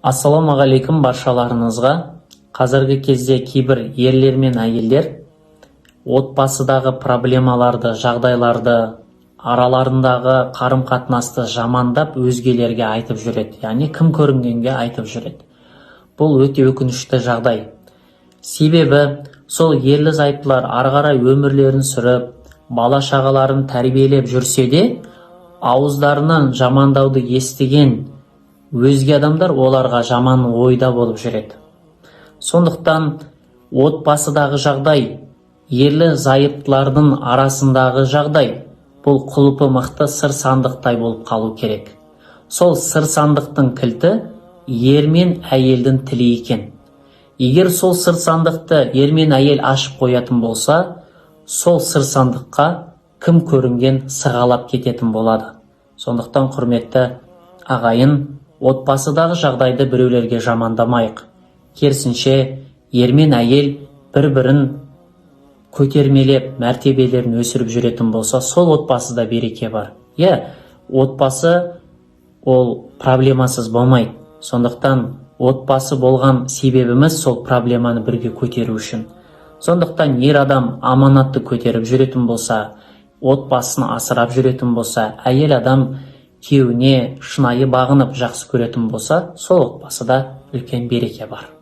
Ассалаумағалейкум баршаларыңызға! Қазіргі кезде кейбір ерлер мен әйелдер отбасыдағы проблемаларды, жағдайларды, араларындағы қарым-қатынасты жамандап, өзгелерге айтып жүреді, яғни кім көрінгенге айтып жүреді. Бұл өте өкінішті жағдай, себебі сол ерлі зайыптылар ары қарай өмірлерін сүріп, бала шағаларын тәрбиелеп жүрсе де, ауыздарынан жамандауды естіген өзге адамдар оларға жаман ойда болып жүреді. Сондықтан отбасыдағы жағдай, ерлі зайыптылардың арасындағы жағдай бұл құлпы мықты сыр сандықтай болып қалу керек. Сол сыр сандықтың кілті ер мен әйелдің тілі екен. Егер сол сыр сандықты ер мен әйел ашып қоятын болса, сол сыр сандыққа кім көрінген сығалап кететін болады. Сондықтан, құрметті ағайын, отбасыдағы жағдайды біреулерге жамандамайық. Керісінше, ер мен әйел бір бірін көтермелеп, мәртебелерін өсіріп жүретін болса, сол отбасыда береке бар. Иә, отбасы ол проблемасыз болмайды. Сондықтан отбасы болған себебіміз сол проблеманы бірге көтеру үшін. Сондықтан ер адам аманатты көтеріп жүретін болса, отбасын асырап жүретін болса, әйел адам күйеуіне шынайы бағынып, жақсы көретін болса, сол отбасыда үлкен береке бар.